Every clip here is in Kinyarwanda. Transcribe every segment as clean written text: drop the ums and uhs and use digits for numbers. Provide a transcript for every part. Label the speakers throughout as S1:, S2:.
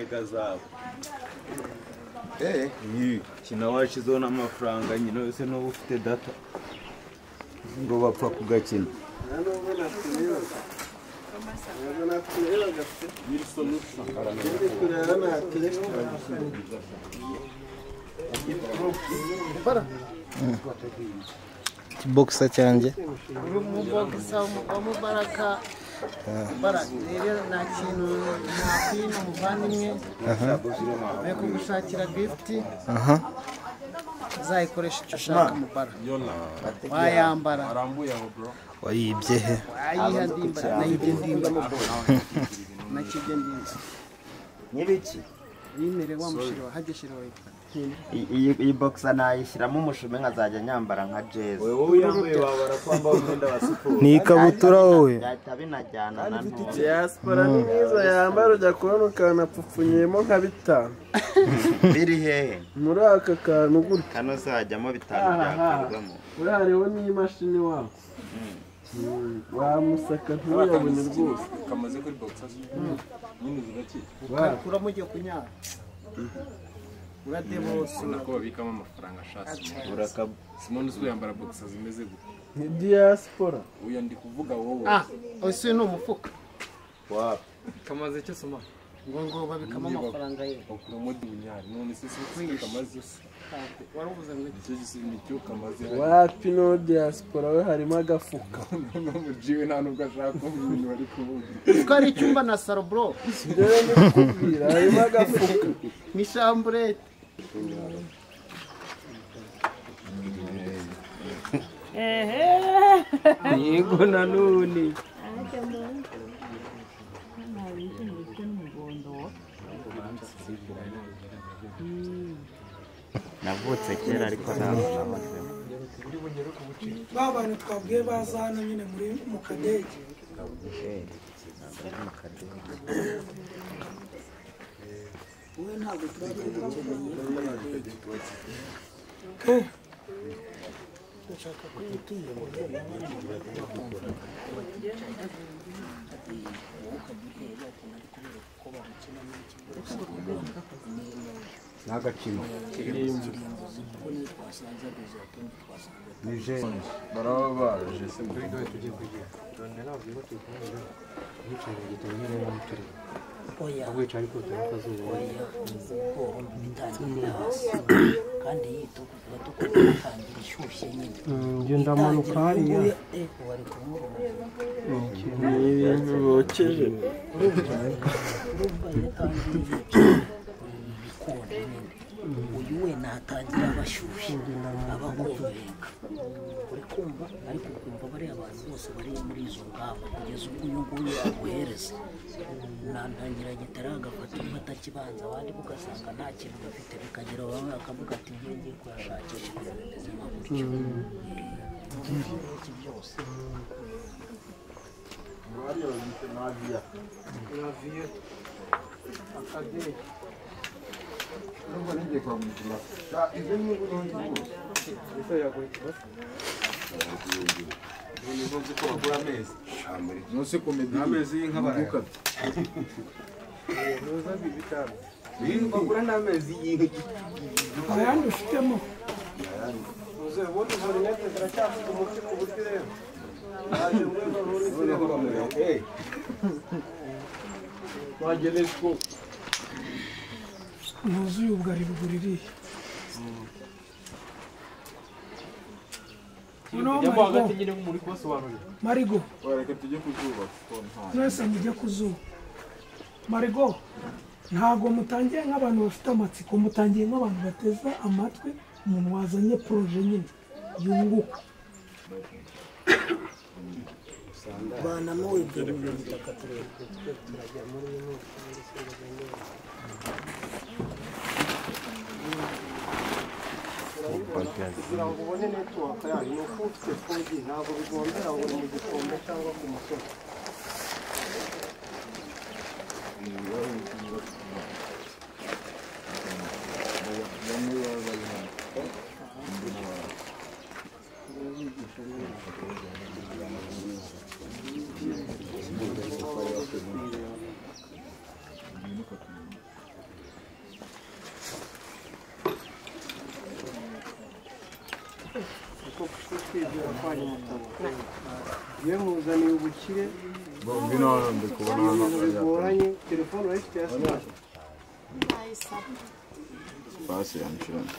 S1: Mega zawe. Kina washizeho n'amafaranga nyine wese n'uba ufite data ngo bapfa kugakina.
S2: Boxer cyanjye
S3: umubogisa wa Mubaraka rero nta kintu nakwima muvandimwe yo kugushakira gift uzayikoresha icyo ushaka Mubaraka wayambara
S2: wayibye he
S3: wayiha ndimba nayibye ndimba nakibye ndimba
S4: nibiki
S3: yimere wa mushiro hagishiro
S4: iyi boxer nayishyiramo umushume nkazajya nyambara nka jezi.
S1: Wowe yambaye babara kwamba umwenda wa siporo.
S2: Ni ikabutura wowe.
S4: Byahita binajyana na none.
S5: Diaspora ni mwiza yambara ujya kubona ukanapfupfunyemo nka bitanu.
S4: Biri hehe?
S5: Muri aka kantu gutya.
S4: Kano zajyamo bitanu byakorwamo.
S5: Uri hariho n'imashini wako. Wamusaka ntuyabone rwose.
S6: Kamaze kuri boxer. Nyine ziraki.
S3: Ukakuramo ugiye kunyara.
S6: Nako babikamo amafaranga ashasi. Simone uzi yambara boxer zimeze gute?
S5: Ni diaspora.
S6: Uya ndi kuvuga wowe.
S3: Ese ni umufuka.
S1: Wapi?
S6: Kamaze icyo soma.
S3: Ngo babikamo amafaranga ye.
S6: Bakuramo dunyari. None se si kamaze.
S3: Waruvuze ngo
S6: icyo gisubizo cyo kamaze.
S5: Wapi no diaspora we harimo agafuka.
S6: No mujiwe nta nubwo ashaka ibintu bari kuvuga.
S3: Kuko ari icyumba na salo bro.
S5: Rero ndi kukubwira harimo agafuka.
S3: Ni chambrette.
S1: Yego nanone.
S4: Navutse kera ariko ntabwo nabazemo.
S7: Ba bantu twabwiye baza hano nyine muri mu kadege.
S3: Wowe ntabwo tuba tugukeneye. Ndashaka ko tuyibona.
S1: N'agakino
S6: baraba baje se
S3: kandi yitukuvuga tukutangira ishyushye nyine
S5: ngenda manuka hariya ni ibintu bokeje
S3: urumva yatangiye ibikonje nyine uyu we natangira abashyushye abakonjenga uri kumva ariko ukumva bariya abantu bose bari muri izo ngamba kugeza ubwo uyu nguyu aguhereza nantangira gitara agafata amata kibanza abandi ugasanga nta kintu bafite bikagera bamwe bakavuga ati ngiye ngiye kuyashakisha ibintu bimeze nka gutyo iki byose
S7: Ayandi ufitemo nuzuye ubugari buguririye. Marigo mwese mujye ku zuba. Marigo ntabwo mutangiye nk'abantu bafite amatsiko, mutangiye nk'abantu bateza amatwi umuntu wazanye proje nyine yunguka.
S3: Banamo ibyo bitaka turajya muri bino
S5: kugira ngo ubone network yayo ni uko ufite 4G ntabwo bigombera ngo mu gikombe cyangwa ku musozi. Kwa Nyamutabura. Ye muzaniye ubukire.
S1: Ngwino ndi kubona hano
S5: bigoranye telefone urayifite ya smart.
S1: Basi yanshirana.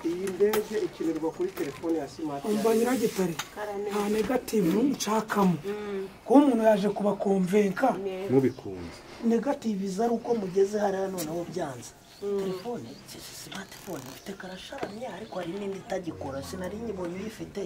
S5: Iyi ndege ikinirwa kuri telefone ya smart.
S7: Umva Nyiragitare nta negative nshakamo. Kuba umuntu yaje kubakonvenka
S6: mubikunze.
S3: Negative iza ari uko mugeze hariya noneho byanze. Telefone smartphone ifite karasharamye ariko hari n'indi itagikora sinari nyibonye uyifite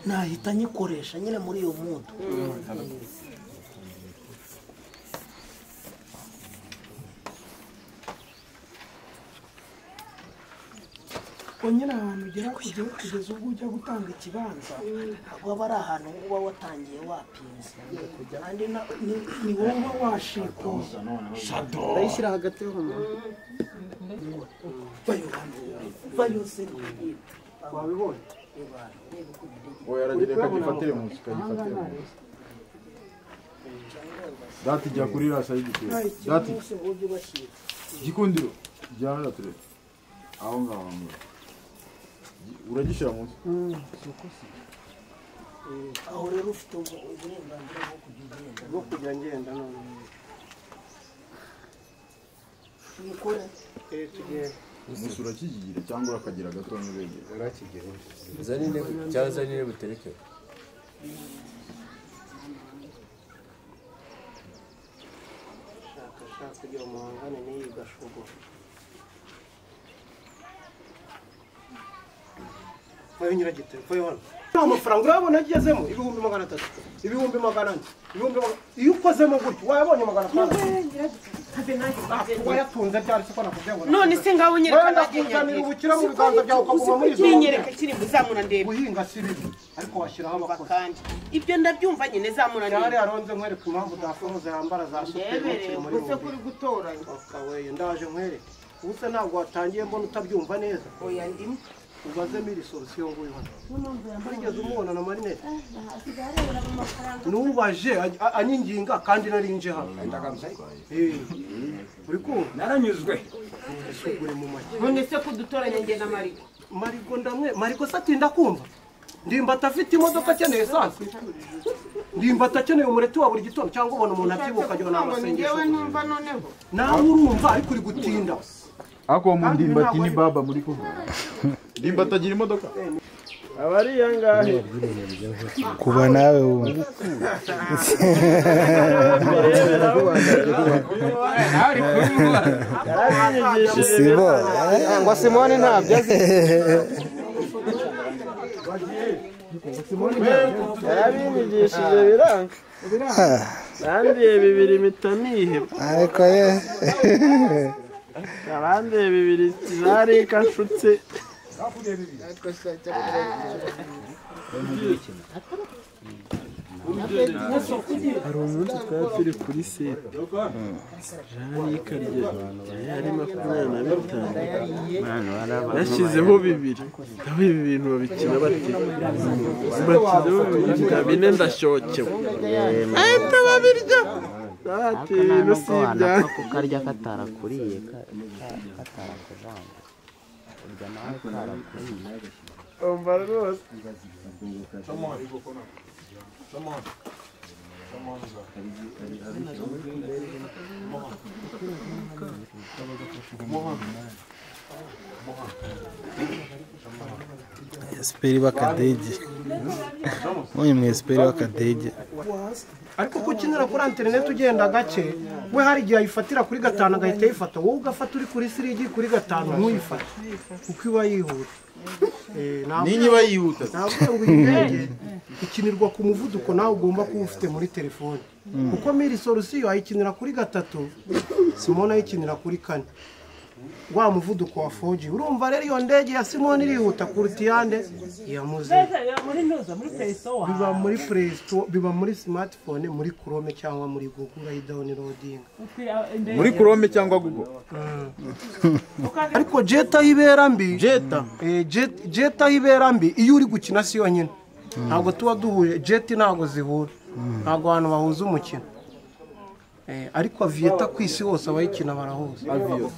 S3: nahita nyikoresha nyine muri iyo mudu.
S7: Nyine ahantu ugera kugeza ubwo ujya gutanga ikibanza
S3: ntabwo aba ari ahantu uba watangiye wapinze
S7: kandi ni wowe uba washikuza
S5: ndayishyira hagati y'umuntu
S3: vayo se
S5: wabibonye
S1: oya aragira kagifatire munsi kagifatire munsi dati jya kuri rasa y'igikundiro dati gikundiro jya hariya turebe aho ngaho uragishyira munsi
S3: aho rero ufite uburenganzira bwo kujya ugenda
S5: bwo kujya ngenda none
S3: tubikore
S5: tugende
S1: umunsi urakigira cyangwa urakagira gato n'ubegera
S6: urakigira zanine cyangwa zanine butereke
S5: shaka shaka kugira umuhangane n'iyi gashogo vayo Nyiragitare vayo hano amafaranga urabona agezemo 300,000 400,000 iyo ukozemo gutyo wayabonye 500 wayatunze byari siko nakubwiye ngo
S8: none se ngaho nyereka
S5: nakuzanira ubukira mu biganza byawe ukaguma muri izo
S8: ninyereka kiri muzamura ndebe
S5: guhinga si bibi ariko washyiraho abakozi
S8: kandi ibyo ndabyumva nyine zamura ndebe
S5: yari aronze nkwereka impamvu dafuza yambara za super
S8: muri ubuse kuri gutoranya
S5: okaweye ndaje nkwereke ubuse ntabwo watangiye mbona utabyumva neza
S8: oya ndimo
S5: ubaze miri solution nguyu hano wigeze umubona na marinette nubaje anyinginga kandi narinje hano uri kumva
S9: naranyuzwe
S5: uri mu make
S8: none se kudutoranya nge na Marigo
S5: Marigo ndamwe Marigo satinda kumva Ndimbati afite imodoka akeneye esanse Ndimbati akeneye umureti wa buri gitondo cyangwa ubona umuntu abyibuka agira n'amasengesho
S8: numva noneho
S5: nawe urumva ariko uri gutinda
S1: ako mu Ndimbati ni baba muri kuvuga Ndimbati agira imodoka
S4: abari yangahe
S2: kuba nawe wumva sibo
S5: ngo Simoni ntabyo azi
S4: yarabinyigishije biranga nandiye bibiri mpita niheba
S2: ariko ye
S4: abandiye bibiri zarika nshutse hari umunsi twari turi kuri sete jarika rye yari 25 yashyizeho bibiri naho ibi bintu babikina bate bashyizeho bibiri bya bine ndashyokewe ahita babirya ati ibintu si ibyanjye
S3: kukarya katarakuriye katarakujanga urya nawe karakuriye
S4: umva rwose
S2: Esperi w'akadege uyu mu esperi w'akadege
S5: ariko ko ukinira kuri interineti ugenda gake we hari igihe ayifatira kuri 5 agahita ayifata wowe ugafata uri kuri 3 kuri 5 ntuyifate kuko iba yihuta
S1: niba yihuta
S5: ntabwo ngo iyi ndege ikinirwa ku muvuduko nawe ugomba kuba ufite muri telefone kuko miri solusiyo ayikinira kuri 3 Simoni ayikinira kuri 4 wa muvuduko wa 4G urumva rero iyo ndege ya Simoni irihuta kuruta iyande ya muze biba muri Play Store biba muri smartphone muri Chrome cyangwa muri Google urayidownloading
S1: muri Chrome cyangwa Google
S5: ariko Jeta ibera mbi
S1: Jeta
S5: Jeta ibera mbi iyo uri gukina si yonyine ntabwo tuba duhuye Jet ntabwo zihura ntabwo abantu bahuza umukino Ariko Avieta ku isi hose abayikina barahuza.
S4: Avio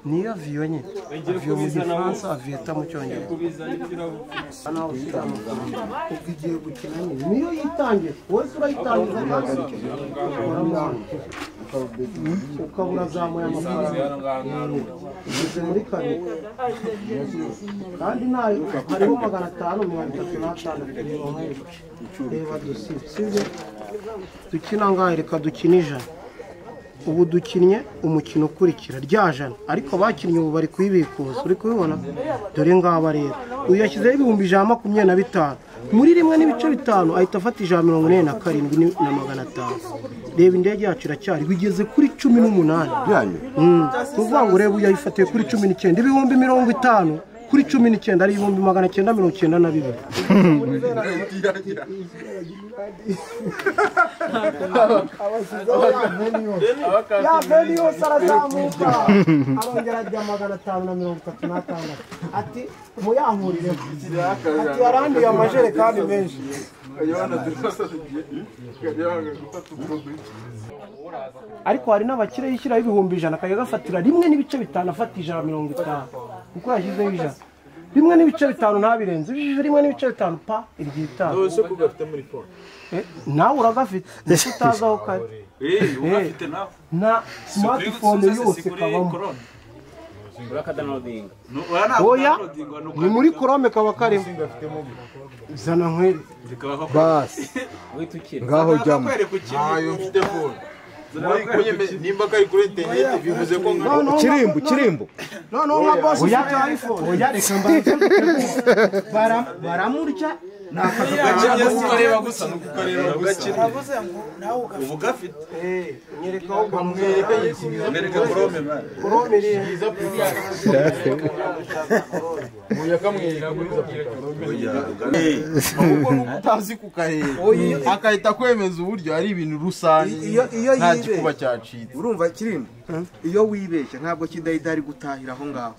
S5: niyo Avio nyine, Avio mu Gifaransa, Avieta mu Cyongereza. Ubwo igiye gukina nyine niyo yitangira, wowe urayitangiza ukaba urazamuye amafaranga ugeze muri kabiri, kandi nayo hariho 536. Reba dusibe, sibyo? Dukina ngahe? Reka dukine 100. Ubu dukinnye umukino ukurikira rya 100, ariko bakinnye ubu bari kuyibikuza, uri kubibona? Dore ngaba rero uyu yashyizeho 125,000 muri 1.5 ahita afata 147,500. Reba indege yacu iracyari bigeze kuri 18 tuvuga ngo reba uyayifatiye kuri 19, 50,000 kuri 19 ari 992,000. Ya veni yose arazamuka arongera ajya 536, ati muyankurire, ati yaranduye amajerekani menshi. Ariko hari n'abakire yishyiraho 100,000 akajya agafatira 1.5, afata 150 kuko yashyizeho 100. 1.5 ntabirenze, 1.5 pa iryitanu.
S4: Nose ko gafite muri phone
S5: nawe uragafite, utazi aho kari.
S1: Ugafite nawe
S5: na smartphone yose kabamo. Oya ni muri Chrome kaba karimo. Zana nkwere
S2: basi ngaho jyamo.
S4: Ntayo mfite phone nimba kari kuri internet bivuze ko
S2: kirimbo kirimbo.
S5: No nka boss ufite iPhone. Oya reka mbanze baramurya
S1: nukukareba gusa, nukukareba gusa.
S7: Aravuze ngo nawe ugafite.
S1: Ubu gafite.
S5: Nyereka aho kamwereka,
S1: mwereka Chrome man.
S5: Chrome iri
S4: muyakamwereka kuri za utazi kukahera akahita kwemeza uburyo ari ibintu rusange nta gikuba cyacitse.
S9: Urumva kirimbo, iyo wibeshya ntabwo kidahita ari gutahira aho ngaho.